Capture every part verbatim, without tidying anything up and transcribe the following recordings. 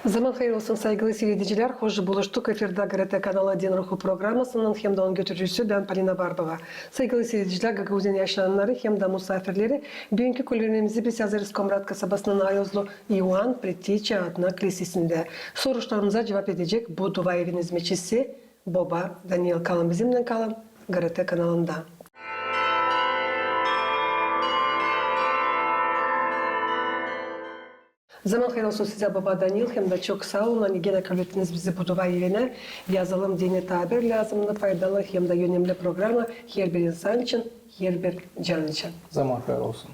Zaman hayır olsun, saygılı siiredicilär. Hoş buluştuk. Efirdä GRT kanalı Din ruhu programasının hem dä onun götürücüsü bän, Polina Barbova. Saygılı siiredicilär, Gagauziyanın yaşayannarı hem dä musaafirleri, büünkü kölelerimizi biz hazırız Komrat kasabasının ayozlu İoan Pretiçä adına klisesindä. Soruşlarımıza cuvap edecek bu dua evinin hizmetçisi boba Daniil. Kalın bizimnän, kalın GRT kanalında. Zaman hayır olsun sizä, boba Daniil, hem dä çok saa olun, ani genä kablettiniz bizi bu dua evinä. Yazılım Dini Tabir lääzımnı, faydalı hem dä önemli programa herbir insan için, herbir can için. Zaman hayır olsun.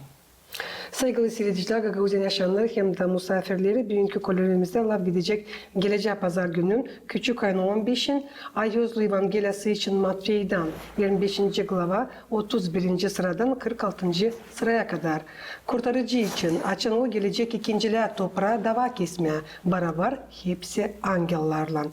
Saygılı siiredicilär, Gagauziyanın yaşayannarı hem dä musaafirleri, büünkü kölelerimizdä laf gidecek gelecää pazar günün, küçük ayın on beşin, ayozlu Evangeliyası için Matfeydän, irmi beşinci glava, otuz birinci sıradan kırk altıncı sıraya kadar. Kurtarıcı için, açan O gelecek ikincilää topraa dava kesmää, barabar hepsi angellarlan.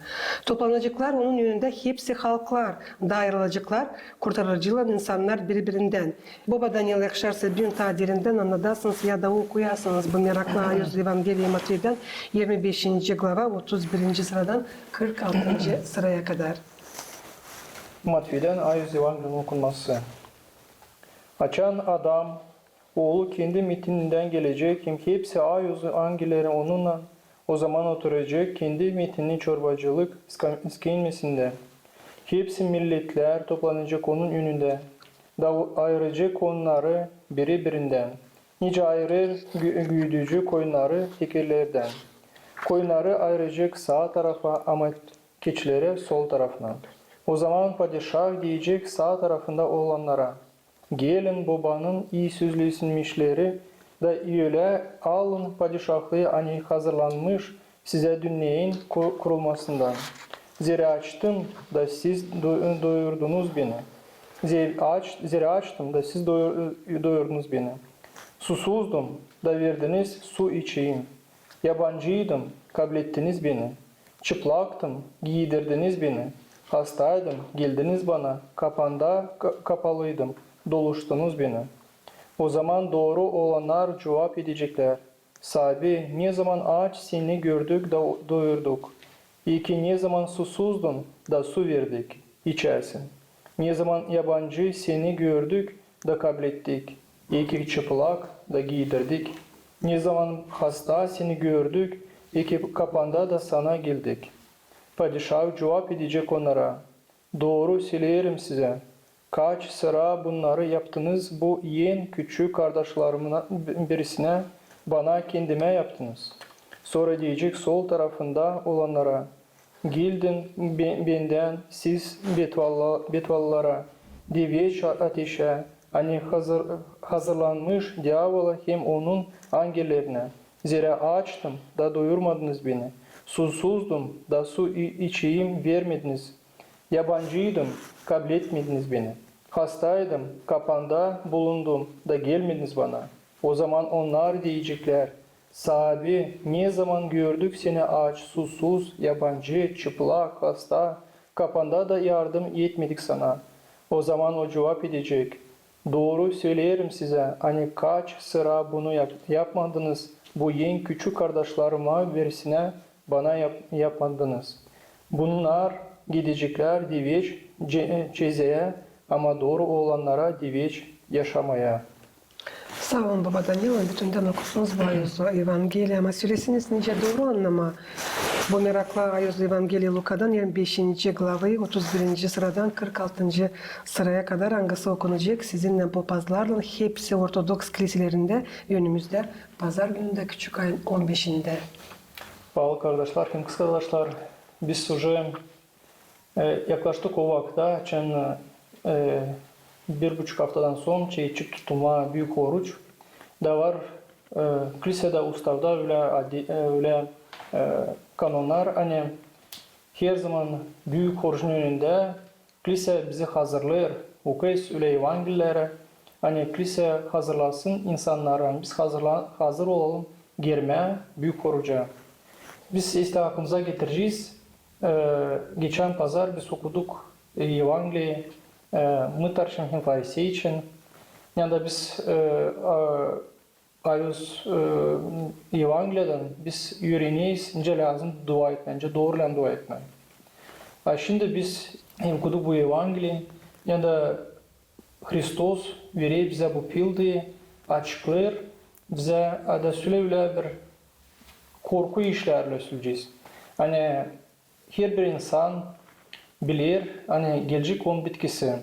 Toplanaceklar Onun önündä hepsi halklar, da ayırılaceklar Kurtarıcıylan insannar biri-birindän. Boba Daniil, yakışarsa, büün taa derindän annadasınız ya da okuyasınız bu meraklı ayozlu Evangeliya Matfeydän, irmi beşinci glava, otuz birinci sıradan kırk altıncı sıraya kadar. Matfeydän ayozlu Evangeliyanın okunması. Açan Adam Oolu kendi metinindän gelecek, hem hepsi ayozlu angelleri Onunnan, o zaman oturacek kendi metininin çorbacılık iska-, iskenesindä. Hepsi milletlär toplanacek Onun önündä, da ayıracek onnarı biri-birindän, nicä ayırêr gü-, güdücü koyunnarı tekelerdän. Koyunnarı ayıracek saa tarafa, ama keçileri sol tarafına. O zaman padişah deyecek saa tarafında olannara: Gelin, Bobanın ii sözleşilmişleri da üyelää, alın padişahlıı, ani hazırlanmış sizä dünneyin ku-, kurulmasından. Zerä açtım da siz do-, doyurdunuz beni. Zer-, aç-, zerä açtım da siz doyur-, doyurdunuz beni. Susuzdum da verdiniz su içeyim. Yabancıydım, kablettiniz beni. Çıplaktım, giidirdiniz beni. Hastaydım, geldiniz bana. Kapanda ka-, kapalıydım, doluştunuz beni. O zaman dooru olannar cuvap edeceklär: Saabi, ne zaman aç Seni gördük da doyurduk? Eki ne zaman susuzdun da su verdik, içäsin? Ne zaman yabancı Seni gördük da kablettik? Eki çıplak da giidirdik? Ne zaman hasta Seni gördük, eki kapanda da Sana geldik? Padişah cuvap edecek onnara: Dooru söleerim sizä, kaç sıra bunnarı yaptınız bu en küçük kardaşlarımdan birisinä, bana, kendimä yaptınız. Sora deyecek sol tarafında olannara: Gidin be-, bendän, siz betvalla-, betvallara, diveç a-, ateşä, ani hazır-, hazırlanmış diavola hem onun angellerinä. Zerä açtım, da doyurmadınız beni, susuzdum, da su i-, içeyim vermediniz, yabancıydım, kabletmediniz beni, hastaydım, kapanda bulundum, da gelmediniz bana. O zaman onnar deyeceklär: Saabi, ne zaman gördük Seni aç, susuz, yabancı, çıplak, hasta, kapanda da yardım etmedik Sana? O zaman O cuvap edecek: Dooru söleerim sizä, ani kaç sıra bunu yap-, yapmadınız bu en küçük kardaşlarıma birisinä, bana yap-, yapmadınız. Bunnar gideceklär diveç ce-, cezaya, ama dooru olannara diveç yaşamaya. Saa olun, boba Daniil, bütündän okusunuz bu ayozlu Evangeliya, ama sölesiniz, nicä dooru annamaa bu meraklı ayozlu Evangeliya Lukadan, irmi beşinci glavayı, otuz birinci sıradan kırk altıncı sıraya kadar, angısı okunacek sizinnän papazlarlan hepsi ortodoks kiliselerindä önümüzdä pazar günündä, küçük ayın on beşindä. Paalı kardaşlar hem kız kardaşlar, biz uje E, yaklaştık o vakıta, açan, e, bir buçuk aftadan sora çeçtik tutmaa büük oruç. Da var, e, kilisedä, ustavda ölä adi-, e, ölä, e, kanonnar, ani herzaman büük orucun önündä kilise bizi hazırlêêr, okuyêrız ölä Evangelileri, ani kilise hazırlasın insannarı, ani biz hazırla-, hazır olalım girmää büük oruca. Biz ise aklımıza getirecez, e, geçän pazar biz okuduk, e, Evangeliyi, e, mıtar için hem farisey için. Yani da biz, e, e, Ayuz, e, Evangeliyadän biz üüreneyiz, nicä lääzım dua etmää, nicä doorulän dua etmää. A şindi biz hem okuduk bu Evangeliyi, hem dä Hristos verer bizä bu pildayı, açıklêêr bizä, a da sölä ölä bir korku işlärlän söleyecez. Ani herbir insan biler, ani gelecek onun bitkisi.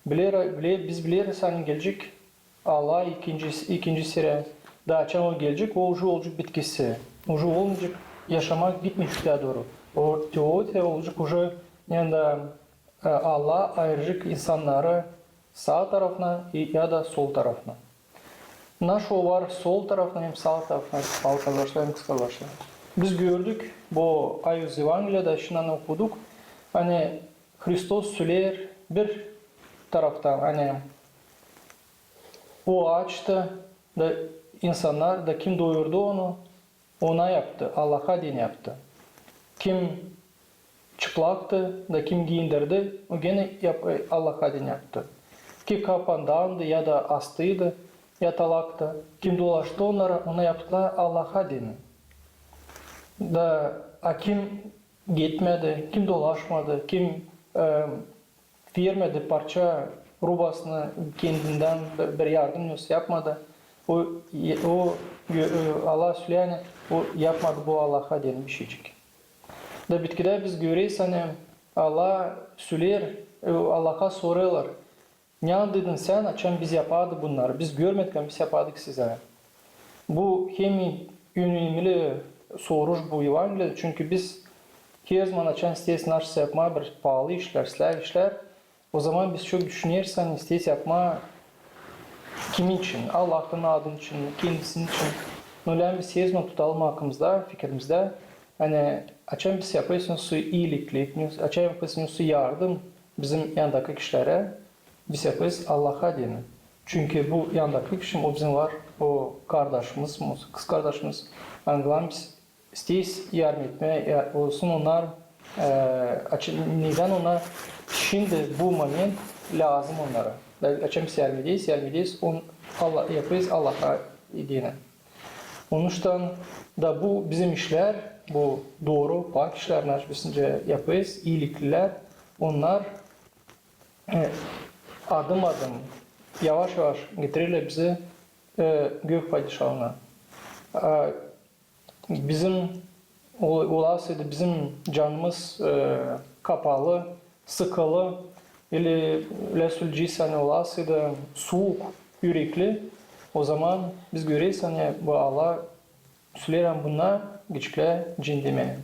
Biler, biler, biz bileriz, ani gelecek Allah ikinci, ikinci sırä. Da açan o gelecek, o uje olacek bitkisi. Uje olmayacek, yaşamak gitmeyecek taa dooru. O teotiya olacek uje, ani, e, Allah ayıracek insannarı saa tarafına i-, ya da sol tarafına. Naşo var sol tarafına hem saa tarafına, paalı kardaşlar hem kız kardaşlar. Biz gördük, bu Ayuz Evangeliyada şindi okuduk, ani Hristos söleer bir taraftan, ani o açtı da insannar, da kim doyurdu onu, ona yaptı, Allaha deyni yaptı. Kim çıplaktı, da kim giindirdi, o genä yap-, e, Allaha deyni yaptı. Kim kapandandı ya da astıydı yatalakta, kim dolaştı onnara, ona yaptılar Allaha deyni. Da, a kim gitmedi, kim dolaşmadı, kim, e, vermedi parça rubasını kendindän bir, bir yardım nasıl yapmadı, o, o, e, Allah söleer, ani o yapmadı bu Allaha deyni bişeycik. Da bitkidä biz göreriz, ani Allah söleer, e, Allaha sorêrlar: "Ne annadıydın sän, açan biz yapardık bunnarı? Biz görmedik, ani biz yapardık sizä." Bu hem önemli soruş bu Evangeliyada, çünkü biz herzaman açan isteeriz nasıl yapmaa bir paalı işlär, islää işlär, o zaman biz çok düşüneriz, ani isteeriz yapmaa kimin için, Allahın adı için, kendisinin için. No lääzım biz herzaman tutalım aklımızda, fikirimizdä, ani açan biz yapêrız nasıl iiliklik, açan yapêrız nasıl yardım bizim yandakı kişilerä, biz yapêrız Allaha deyni. Çünkü bu yandakı kişi, o bizim var, o kardaşımız, kız kardaşımız, angılarına biz isteeriz yardım etmää, ya, olsun onnar, e, açan, nedän onnar şindi bu moment lääzım onnara. Da açan biz yardım ederiz, yardım ederiz, on, Allah, yapêrız Allaha deyni. Onuştan da bu bizim işlär, bu dooru, pak işlär, nasıl biz yapêrız, iiliklilär, onnar, e, adım-adım, yavaş-yavaş getirerlär bizi, e, gök padişalığına. A bizim, o-, olasaydı bizim canımız, e, kapalı, sıkılı, ili, ölä söleyecez, ani olasaydı suuk ürekli, o zaman biz göreriz, ani bu Allah söleer, ani bunnar gideceklär ceendemä.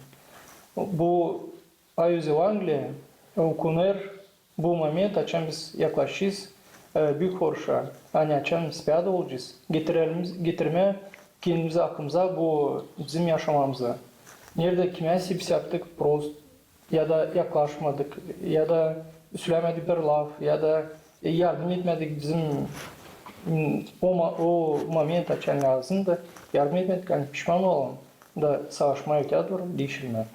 Bu Ayuz Evangeliyi okunêr bu moment, açan biz yaklaşêrız, e, büük oruşa, ani açan biz piyada olacez, getirerimiz, getirmää kendimizi aklımıza bu bizim yaşamamızı. Neredä kimä sebep yaptık prost, ya da yaklaşmadık, ya da sölämedik bir laf, ya da, e, yardım etmedik bizim, m, o ma-, o moment açan lääzımdı, yardım etmedik, ani pişman olalım da savaşmaa öteyä dooru, diişilmää.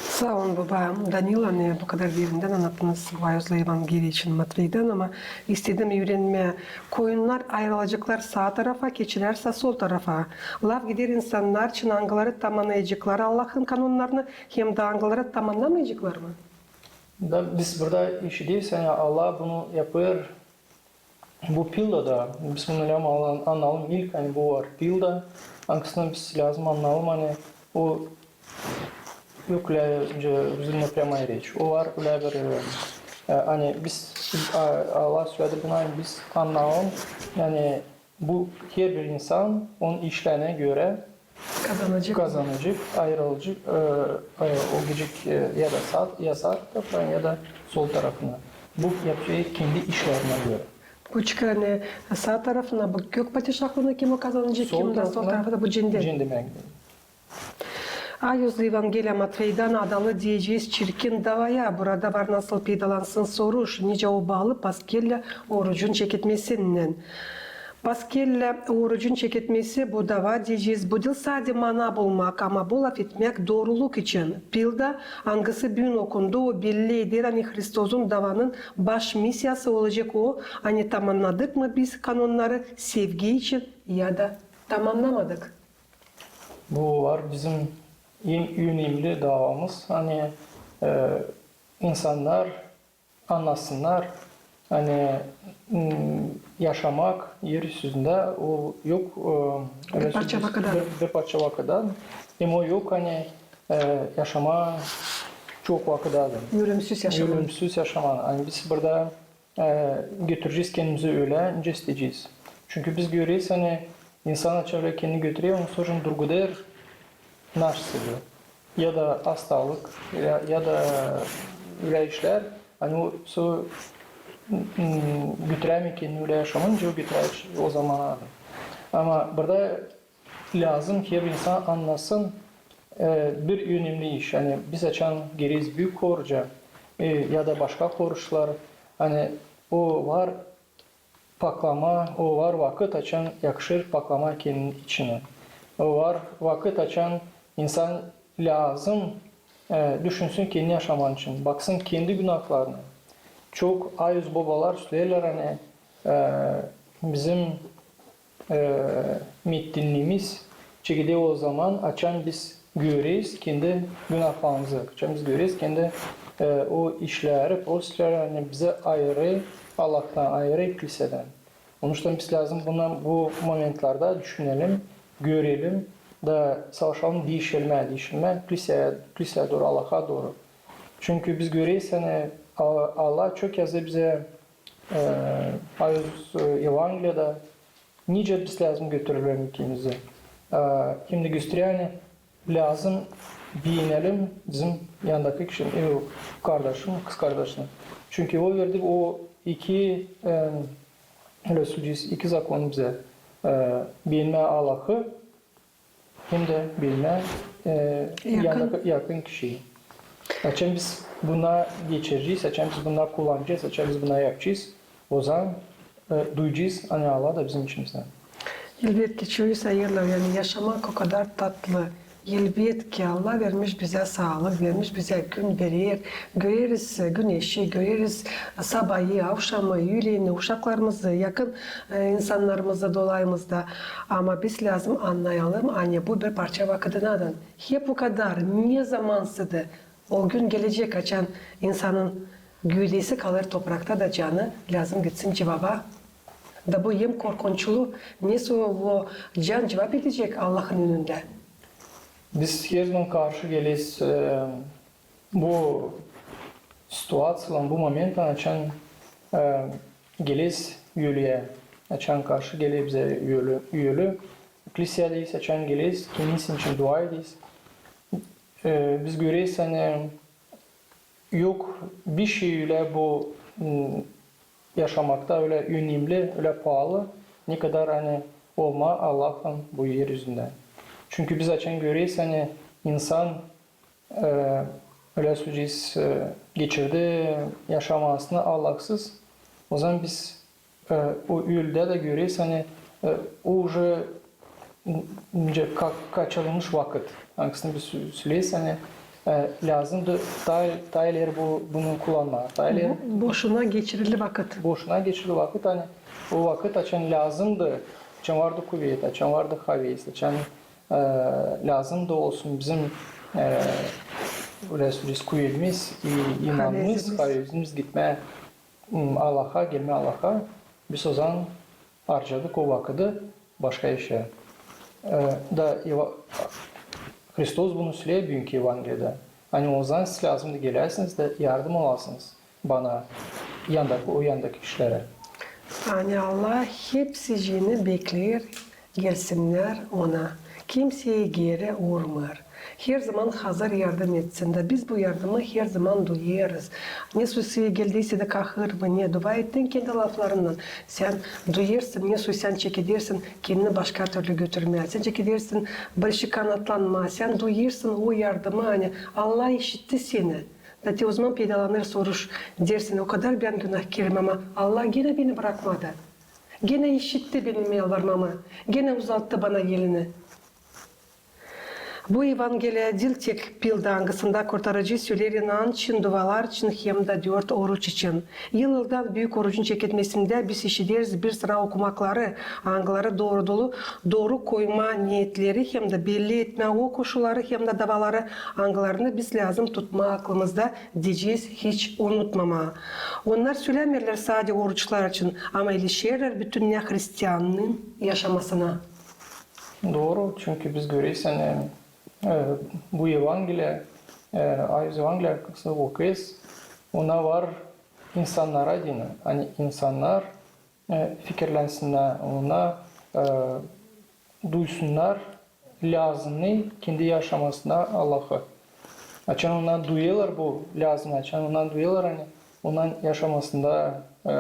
Saa olun, baba Danil, ani bu kadar derindän annattınız bu Ayuzlu Evangeliya için Matveydän, ama istedim üürenmää. Koyunnar ayırılaceklar saa tarafa, keçilär sa sol tarafa. Laf gider insannar için, angıları tamannayaceklar Allahın kanonnarını, hem dä angıları tamannamayaceklar mı? Da biz burada işideriz, ani Allah bunu yapêr bu pildada. Biz bunu lääzım an-, annayalım ilk, ani bu var pilda, angısını biz lääzım annayalım, ani o yok lääzım, bizimnän прямая речь. O var ölä bir, e, e, ani biz, a, Allah söledi bunu, ani biz annayalım, ani bu herbir insan onun işlerinä görä kazanacek. Kazanacek, ayırılacek, e, e, o gidecek, e, ya da saa, ya saa tarafına, ya da sol tarafına. Bu yapacek kendi işlerinä görä. Bu çıkêr, ani saa tarafına bu gök padişahlığını kim o kazanacek, kim dä sol tarafına bu ceendem. Ceendemä. Ayuzlu Evangeliya Matveydän adalı deyecez çirkin davaya. Burada var nasıl peydalansın soruş, nicä o baalı Paskellä orucun çeketmesinnän. Paskellä orucun çeketmesi, bu dava deyecez, bu diil sade mana bulmak, ama bu lafetmäk dooruluk için. Pilda, angısı büün okundu, o belli eder, ani Hristosun davanın baş missiyası olacek o, ani tamannadık mı biz kanonnarı sevgi için ya da Tamamnamadık. Bu var bizim en önemli davamız. Ani, e, insannar annasınnar, ani, m, yaşamak er üstündä o yok, e, bir parça vakıttan. Bir, bir parça vakıttan. Hem o yok, ani, e, yaşamaa çok vakıttan. Ölümsüz yaşamaa. Ölümsüz yaşamaa. Ani biz burada e, götürecez kendimizi ölä, nicä isteyecez. Çünkü biz göreriz, ani insan açan ölä kendini götürä, ondan sora durguder naşsızı. Ya da hastalık, ya, ya da ölä işlär, ani o so, m, götürämeer kendini ölä yaşamaa, nicä o götürer o zaman. Ama burada lääzım ki, insan annasın, e, bir önemli iş. Ani biz açan gireriz büük horuca, e, ya da başka horuşlar, ani o var paklamaa, o var vakıt, açan yakışır paklamaa kendini içini. O var vakıt, açan insan lääzım, e, düşünsün kendi yaşamaa için, baksın kendi günahlarına. Çok ayuz bobalar söleerlär, ani, e, bizim e, metinimiz çekeder o zaman, açan biz göreriz kendi günahlarımızı, açan biz göreriz kendi, e, o işleri, o işleri, ani bizi ayırêr Allahtan, ayırêr kliseden. Onuştan biz lääzım bundan, bu momentlerdä düşünelim, görelim da savaşalım diişilmää, diişilmää kliseyä, kliseyä dooru, Allaha dooru. Çünkü biz göreriz, ani A-, Allah çok yazı bizä, e, ayuz, e, Evangeliyada, nicä biz lääzım götürelim kendimizi. E, hem dä gösterer, ani lääzım beenelim bizim yandakı kişini, ev kardaşını, kız kardaşını. Çünkü o verdi o iki, e, ölä söleyecez, iki zakon bizä, e, beenmää Allahı hem dä beenmää, e, yandakı, yakın kişiyi. Açan biz buna geçirecez, açan biz buna kullanacez, açan biz buna yapacez, o zaman, e, duyacez, ani Allah da bizim içimizdä. Elbetki, çoyu sayêrlar, ani yaşamak o kadar tatlı. Elbetki, Allah vermiş bizä saalık, vermiş bizä gün, verer. Göreriz, e, güneşi, göreriz, e, sabayı, avşamı, üüleyni, uşaklarımızı, yakın, e, insannarımızı dolayımızda. Ama biz lääzım annayalım, ani bu bir parça vakıdınadan. Hep o kadar, ne zamansıdır. O gün gelecek, açan insanın güüdesi kalêr toprakta da canı lääzım gitsin cuvaba. Da bu hem korkunçlu, nesoy o can cuvap edecek Allahın önündä. Biz her zaman karşı geleriz, e, bu situaţiyadan, bu momentten, açan, e, geleriz ölüyä, açan karşı geler bizä ölü, ölü, kliseyädeyiz, açan geleriz, kendisi için dua ederiz. E, biz göreriz, ani yok bişey ölä bu, m, yaşamakta ölä önemli, ölä paalı, ne kadar, ani, olmaa Allahın bu er üzündä. Çünkü biz açan göreriz, ani insan, e, ölä söleyecez, e, geçirdi yaşamasını Allahsız, o zaman biz, e, o ölüdä dä göreriz, ani, e, o уже nicä ka-, kaçırılmış vakıt. Angısını biz sö-, söleeriz, ani, e, lääzımdı taa, taa ileri bu, bunu kullanmaa. Taa ileri. Bo-, boşuna geçirildi vakıt. Boşuna geçirildi vakıt, ani o vakıt, açan lääzımdı, açan vardı kuvet, açan vardı haves, açan, e, lääzımdı olsun bizim, e, ölä söleyecez, kuvetimiz, i-, imanımız, havezimiz gitmää, m, Allaha, gelmää Allaha, biz o zaman harcadık o vakıdı başka işä. E, da Eva-, Hristos bunu söleer büünkü Evangeliyada. Ani o zaman siz lääzımdı geläsiniz da yardım olasınız bana, yandakı, o yandakı kişilerä. Ani Allah hepsicini bekleer, gelsinnär Ona. Kimseyi geeri urmêêr. Her zaman hazır yardım etsin. Da biz bu yardımı her zaman duyêrız. Nesoy seni geldiysä dä kahır mı, ne, dua ettin kendi laflarınnan. Sän duyêrsın, nesoy sän çekedersin kendini başka türlü götürmää. Sän çekedersin bir şey kanatlanmaa. Sän duyêrsın o yardımı, ani Allah işitti seni. Da te o zaman peydalanêrsın, soruş, deersin, o kadar bän günahkerim, ama Allah genä beni brakmadı. Genä işitti benim yalvarmamı. Genä uzattı bana elini. Bu Evangeliya diil tek pilda, angısında Kurtarıcı söleer inanç için, dualar için hem dä dört oruç için. Yıl-yıldan büük orucun çeketmesindä biz işideriz bir sıra okumakları, angıları dooru, dolu, dooru koyma neetleri hem dä belli etmää o koşulları hem dä duaları, angılarını biz lääzım tutmaa aklımızda deyecez hiç unutmamaa. Onnar sölämeerlär sade oruçlar için, ama ilişerlär bütünnä hristianın yaşamasına. Dooru, çünkü biz göreriz, ani, e, bu Evangeliya, e, Ayuz Evangeliya kısmı okuyêrız, ona var insannara deyni, ani insannar e, fikirlensinnär, ona, e, duysunnar lääzımnı kendi yaşamasında Allahı. Açan onnar duyêrlar bu lääzımnı, açan onnar duyêrlar, ani onnan yaşamasında, e,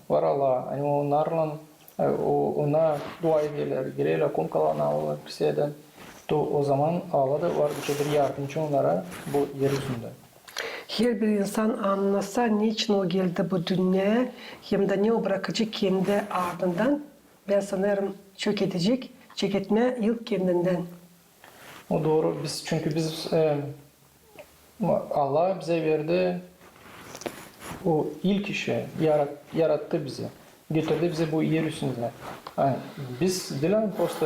var Allah, ani onnarlan, e, o, ona dua ederlär, gelerlär, konkalarını alêrlar kiliseyädän, to ozaman Allah da var, bir yardımcı onnara bu er üzündä. Herbir insan annasa, neçin o geldi bu dünneyä, hem dä ne o brakacek kendi ardından, bän sanêrım, çok edecek, çeketmää ilk kendindän. O dooru. Biz, çünkü biz, e, Allah bizä verdi o ilk işi, yarat-, yarattı bizi. Getirdi bizi bu er üstündä. Ani biz diil prosta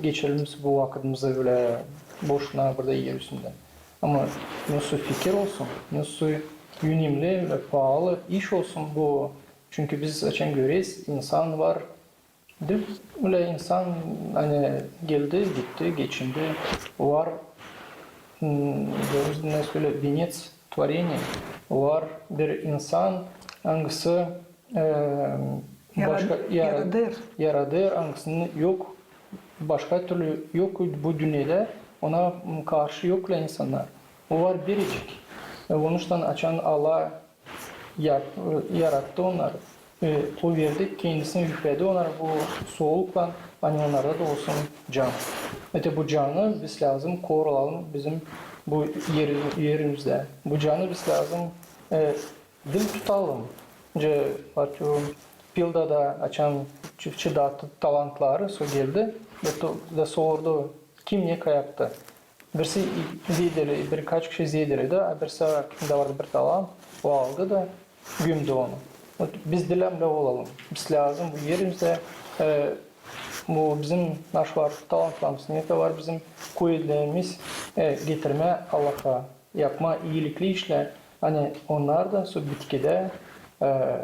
geçirelim bu vakıdımızı bölä boşuna burada er üstündä. Ama nasıl fikir olsun, nasıl önemli ve paalı iş olsun bu. Çünkü biz açan göreriz, insan var, diil ölä insan, ani geldi, gitti, geçindi, var, m, göreriz, nasıl ölä венец творения, var bir insan, angısı e, başka yara-, yaradêr, angısının yok, başka türlü yok bu dünnedä, ona, m, karşı yok bile insannar. O var biricik. E, onuştan açan Allah yar-, e, yarattı onnarı, e, o verdi kendisini, üfledi onnara bu soluklan, ani onnarda da olsun can. İşte bu canı biz lääzım korualım bizim bu er-, erimizdä. Bu canı biz lääzım, e, diil tutalım. Nicä, atıyorum, pildada açan çiftçi dattı talantları, so geldi, da to-, da sordu, kim ne yaptı. Birisi zeedeli, birkaç kişi zeedeledi, a birisi, kimdä vardı bir talant, o aldı da gömdü onu. Вот biz diil ölä olalım. Biz lääzım bu erimizdä, e, bu bizim naş var talantlarımız, ne dä var bizim kuvvetlerimiz, e, getirmää Allaha, yapmaa iilikli işlär, ani onnar da so bitkidä, e,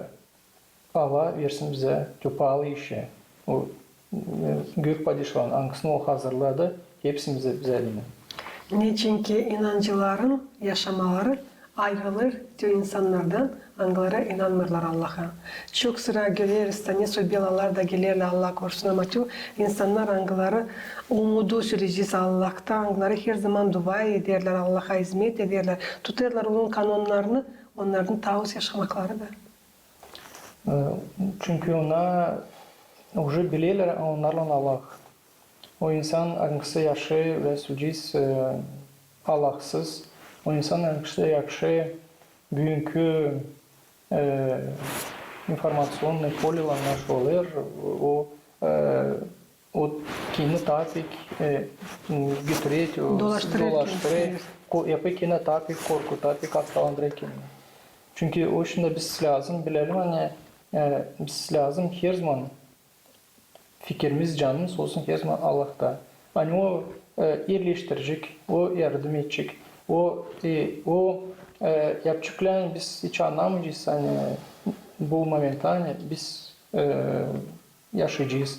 Allah versin bizä to paalı işi. O, e, gök padişalığın, angısını o hazırladı hepsimizä, bizä deyni. Neçinki inancıların yaşamaları ayırılêr to insannardan, angıları inanmêêrlar Allaha. Çok sıra göreriz, ani soy belalar da gelerlär, Allah korusun, ama to insannar, angıları umudu söleyecez Allahta, angıları herzaman dua ederlär, Allaha izmet ederlär, tutêrlar onun kanonnarını, onnarın tauz yaşamakları da. E, çünkü onnar uje bilerlär, onnarlan Allah. O insan, angısı yaşêêr ve sülcüz, e, Allahsız, o insan, angısı yaşêêr büünkü, e, informaţionnıy polelarında, şolar, o, e, o kendini taa pek, e, götürüyor, o, dolaştırıyor, dolaştırıyor kendini. Ko-, yapıyor kendini taa pek korkuyor, taa pek hastalandırıyor kendini. Çünkü o için dä biz lääzım bilelim, ani, e, biz lääzım herzaman fikirimiz, canımız olsun herzaman Allahta. Ani o, e, iileştirecek, o yardım edecek, o, e, o, e, yapaceklarını biz hiç annamayacez, ani bu momentalno biz, e, yaşayacez.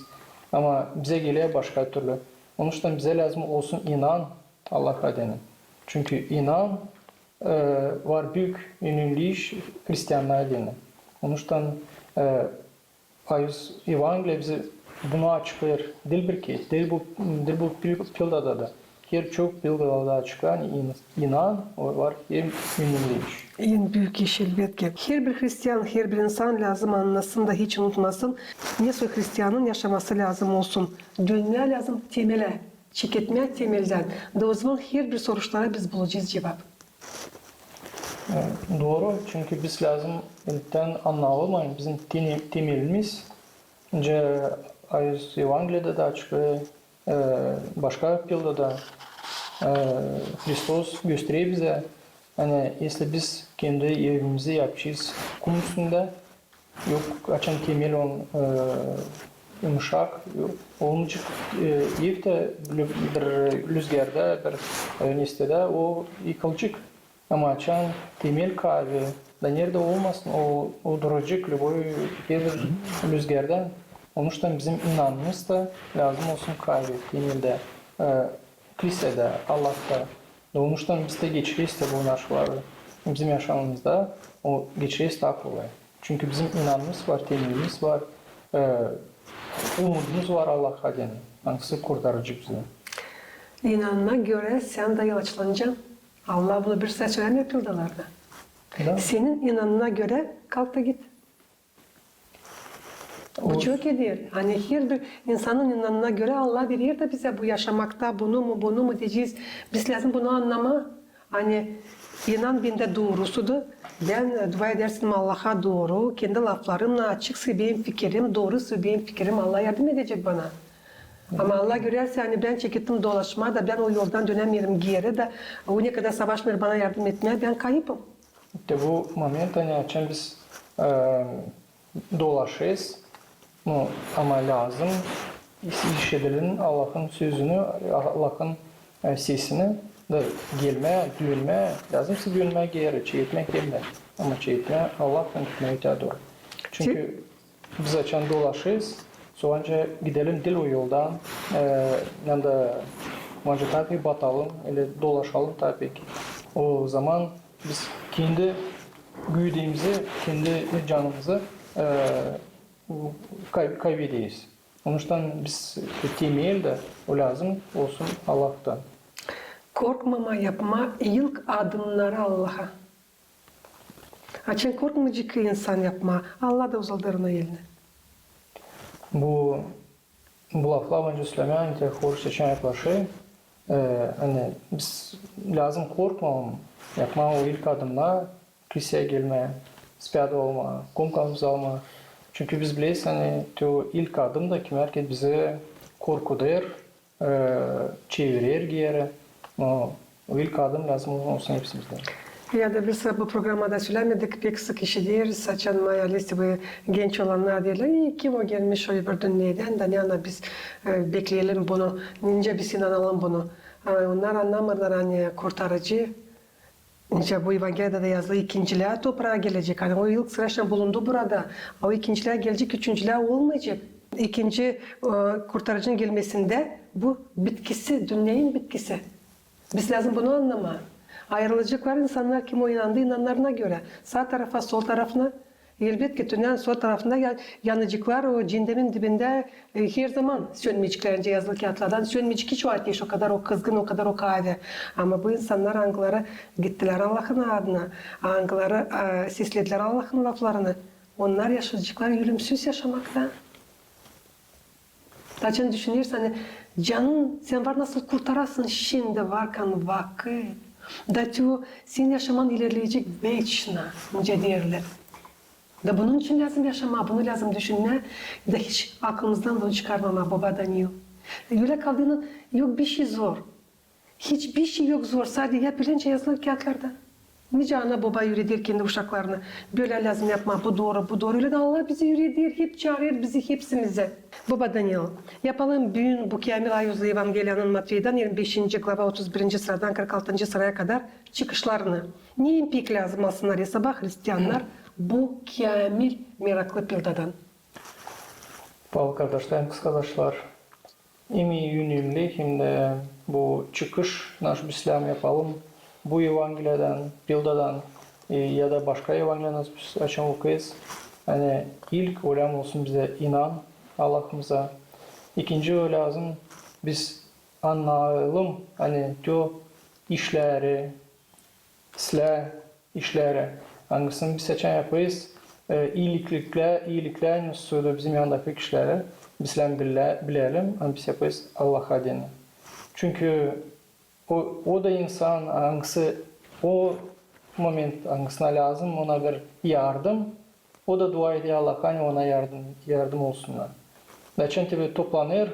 Ama bizä geler başka türlü. Onuştan bizä lääzım olsun inan Allaha deyni. Çünkü inan, e, var büük önemli iş hristianlara deyni. Onuştan, e, Ayuz Evangeliya bizä bunu açıklêêr. Diil bir kerä, diil bu, diil bu pil-, pildada da. Her çok pildada da açıklêêr, ani in-, inan, o var en önemli iş. En büük iş, elbetki. Herbir hristian, herbir insan lääzım annasın da hiç unutmasın, ne soy hristianın yaşaması lääzım olsun. Dönmää lääzım temelä, çeketmää temeldän. Da ozaman herbir soruşlara biz bulacez cuvap. E, dooru, çünkü biz lääzım ilktän annayalım, ani bizim tene-, temelimiz, nicä Ayuz Evangeliyada da açık, e, başka pildada, E, Hristos gösterer bizä, ani, esli biz kendi evimizi yapacez kum üstündä, yok, açan temel on, e, yumuşak, yok, olmayacek, e, ev dä bir lüzgärda, bir, e, nestedä o yıkılacek. Ama açan temel kaavi, da neredä olmasın, o, o duracek lüboy, herbir lüzgärdan. Onuştan bizim inanmamız da lääzım olsun kaavi, temelde, e, Hristädä, Allahta. Da onuştan biz dä geçireriz dä bu yaşları. Bizim yaşamamızda o geçireriz taa kolay. Çünkü bizim inanmamız var, temelimiz var, e, umudumuz var Allah adına, angısı kurtaracek bizi. İnanana görä sän dä ilaçlanacan. Allah bunu bir sıra sölämeer pildalarda. Da. Senin inanana görä kalk da git. Bu çok eder. Ani herbir insanın inanana görä Allah verer dä bizä bu yaşamakta, bunu mu, bunu mu deyecez. Biz lääzım bunu annamaa. Ani inan bendä doorusudur. Bän, e, dua edersin Allaha dooru, kendi laflarımnan, açıksa benim fikirim, doorusa benim fikirim, Allah yardım edecek bana. Ama Allah görärsä, ani bän çekettim dolaşmaa da bän o yoldan dönämeerim geeri dä, o ne kadar savaşmêêr bana yardım etmää, bän kayıpım. İştä bu moment, ani açan biz, e, dolaşêrız, nu, ama lääzım iş-, işedelim Allahın sözünü, Allahın, e, sesini da gelmää, dönmää, lääzımsa dönmää geeri, çeketmää gelmää. Ama çeketmää Allahtan gitmää öteyä dooru. Çünkü biz açan dolaşêrız, soonca gidelim diil o yoldan, e, hem dä bence tabii batalım, ölä dolaşalım tabii ki. O zaman biz kendi güdümizi, kendi canımızı, e, kay-, kaybederiz. Onuştan biz temelde o lääzım olsun Allahtan. Korkmamaa yapmaa ilk adımnarı Allaha. Açan korkmayacek insan yapmaa, Allah da uzadêr ona elini. Bu, bu laflar bence sölemää, ani te hoş seçän yaklaşêr. E, ani biz lääzım korkmamalım yapmaa o ilk adımnarı, kiliseyi gelmää, spääda olmaa, kum kaavi almaa. Çünkü biz bileriz, ani te o ilk adım da kimär ki bizi korkudêr, e, çevirer geeri. O ilk adım lääzım olsun hepsimizdä. Ya da biz bu programada sölämedik, pek sık işideriz, açan mayalı gibi genç olannar deerlär: "İi, kim o gelmiş o öbür dünnedän, da ne ana biz, e, bekleyelim bunu, nicä biz inanalım bunu?" A onnar annamêêrlar, ani kurtarıcı, nicä bu Evangeliyada da yazılı, ikincilää topraa gelecek. Ani o ilk sıra şindi bulundu burada. O ikincilää gelecek, üçüncülää olmayacek. İkinci, e, kurtarıcının gelmesindä bu bitkisi, dünnenin bitkisi. Biz lääzım bunu annamaa. Ayırılaceklar insannar, kim o inandı inannarına görä. Saa tarafa, sol tarafına. Elbetki, tünnenin sol tarafında ya-, yanaceklar o ceennemin dibindä, e, her zaman sönmeyeceklär, nicä yazılı kiyatlardan. Sönmeyecek hiç o ateş, o kadar o kızgın, o kadar o kaavi. Ama bu insannar, angıları gittilär Allahın adına, angıları, e, sesledilär Allahın laflarını, onnar yaşayaceklar ölümsüz yaşamakta. Açan düşünersin, ani canın sän var nasıl kurtarasın, şindi varkan vakıt. Da te o senin yaşaman ilerleyecek veçno, nicä deerlär. Da bunun için lääzım yaşamaa, bunu lääzım düşünmää, da hiç aklımızdan bunu çıkarmamaa, boba Daniil. Ölä kaldıynan yok bişey zor. Hiçbir şey yok zor, sade yap bilecän nicä yazılı kiyatlarda. Nicä ana-boba üüreder kendi uşaklarını, bölä lääzım yapmaa, bu dooru, bu dooru. Ölä dä Allah bizi üüreder, hep çaarêr bizi hepsimizi. Boba Daniil, yapalım büün bu käämil ayuzlu Evangeliyanın Matfeydan, irmi beşinci glava, otuz birinci sıradan kırk altıncı sıraya kadar çıkışlarını. Ne ipek lääzım alsınnar esaba hristiannar bu käämil meraklı pildadan? Paalı kardaşlar, kıskaadaşlar, hem önemli, hem dä bu çıkış, naşı biz lääzım yapalım bu Evangeliyadan, pildadan, e, ya da başka Evangeliyadan biz açan okuyêrız. Ani ilk o lääzım olsun bizä inan Allahımıza. İkinci o lääzım biz annayalım, ani te o işleri, islää işleri, angısını biz açan yapêrız, e, iiliklää, iiliklää, ne söleer bizim yanındaki kişileri, biz lääzım bilä-, bilelim, ani biz yapêrız Allah adına. Çünkü o, o da insan, angısı o moment, angısına lääzım ona bir yardım, o da dua eder Allaha, ani ona yardım, yardım olsunnar. Açan te bir toplanêr,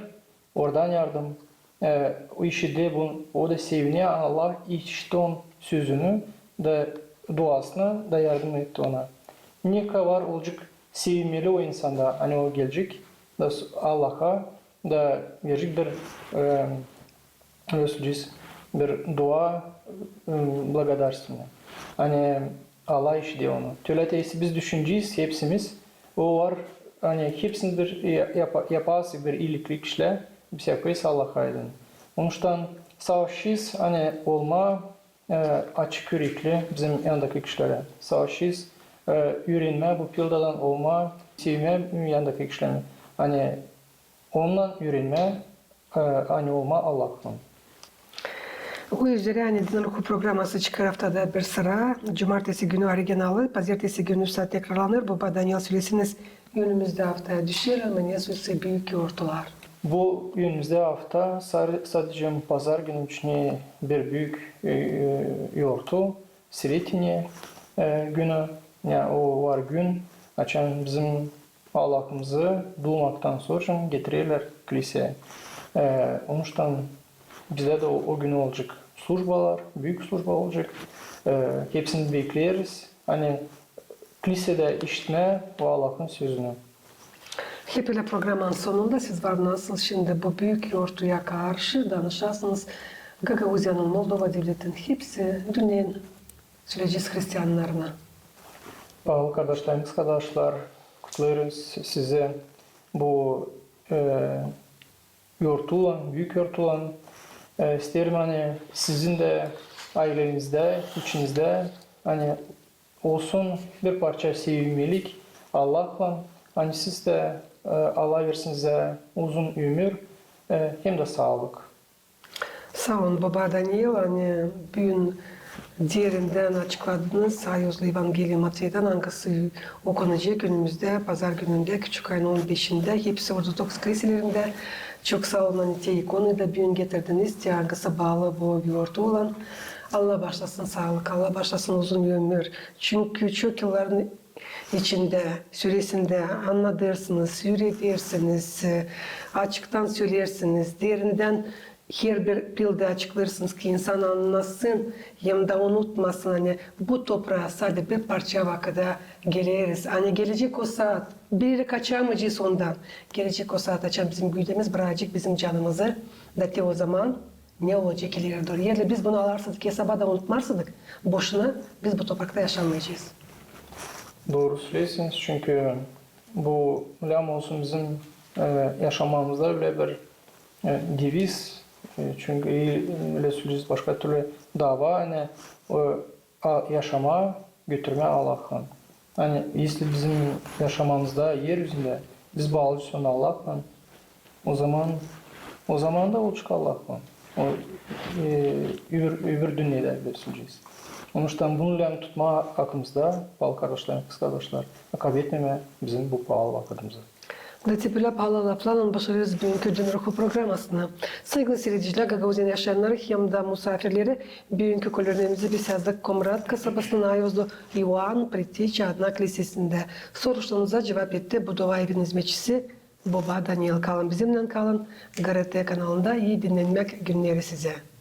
oradan yardım, e, o işidä bunu, o da sevinä, Allah işitti onun sözünü da duasını da yardım etti ona. Ne kadar olacek sevinmeli o insanda, ani o gelecek da s-, Allaha da verecek bir, e, nasıl deyecez, bir dua, e, благодарственный. Ani Allah işidä onu. Tölä te, ise biz düşünecez hepsimiz, o var, ani hepsimiz bir ya-, yapa-, yapasız bir iilikli işlär, biz yapêrız Allaha aydın. Onuştan savaşêrız, ani olmaa, e, açık ürekli bizim yanındaki kişilerä. Savaşêrız, e, üürenmää bu pildadan olmaa, sevmää yanındaki kişileri. Ani onunnan üürenmää, e, ani olmaa Allahlan. O üzerä, ani "Din ruhu" programası çıkêr aftada bir sıra, cumartesi günü originalı, pazertesi günü sa tekrarlanêr. Boba Daniel, söleseniz, önümüzdä afta düşer mi nesä büük yortular? Bu önümüzdä afta sa-, sadecä pazar günü üçüncü bir büük, e, e, yortu, Sreteniä, e, günü, ya, o var gün, açan bizim Allahımızı duumaktan sora getirerlär kliseyä. E, onuştan bizdä dä o, o gün olacek slujbalar, büük slujba olacek. E, hepsini bekleriz. Ani kliseyä işitmää o Allahın sözünü. Hep ölä programanın sonunda siz var nasıl şindi bu büük yortuya karşı danışasınız Gagauziyanın, Moldova devletin, hepsi dünnenin, söleyecez, hristiannarına. Paalı kardaşlarım, kız kardaşlar, kutlêêrız sizi bu, e, yortulan, büük yortulan. E, isteerim, ani sizin dä aylenizdä, içinizdä, ani olsun bir parça sevinmelik Allahlan, ani siz dä, e, Allah versin sizä uzun ömür, e, hem dä saalık. Saa olun, boba Daniel, ani büün derindän açıkladınız Soyuzlu Evangeliya Mateydan, angısı okunacek önümüzdä pazar günündä, Küçük ayın on beşindä, hepsi ortodoks kliselerindä. Çok saa olun, ani te ikonayı da büün getirdiniz, te angısı baalı bu yortu olan. Allah baaşlasın saalık, Allah baaşlasın uzun ömür. Çünkü çok yılların içindä, süresindä annadêrsınız, üüredersiniz, e, açıktan söleersiniz, derindän herbir pildä açıklêêrsınız ki, insan annasın hem dä unutmasın, ani bu topraa sade bir parça vakıda geleriz. Ani gelecek o saat, bir erä kaçamayacez ondan. Gelecek o saat, açan bizim güüdemiz bıraacek bizim canımızı, da te o zaman ne olacek ileri dooru? Eer biz bunu alarsaydık esaba da unutmarsaydık, boşuna biz bu toprakta yaşamayacez. Dooru söleersiniz, çünkü bu lääzım olsun bizim, e, yaşamamızda ölä bir, e, deviz, e, çünkü, e, ölä söleyecez başka türlü, dava, ani o, a, yaşamaa götürmää Allahın. Ani, если bizim yaşamamızda, er üzündä, biz baalıyız onu Allahlan, o zaman, o zaman da olacek Allahlan. O, e, öbür, öbür dünnedä biz olacez. Onuştan bunu lääzım tutmaa aklımızda, paalı kardaşlarım, kız kardaşlar, akabetmemää bizim bu paalı vakıdımızı. Da te bölä paalı laflarlan başarêrız büünkü "Din ruhu" programasını. Saygılı siiredicilär, Gagauziyanın yaşayannarı hem dä musaafirleri, büünkü kölelememizi biz yazdık Komrat kasabasının Ayozlu İoan Pritiç adına klisesindä. Soruşlarınıza cuvap etti bu dua evinin izmetçisi boba Daniel. Kalın bizimnän, kalın GRT kanalında. İi dinnenmäk günneri sizä.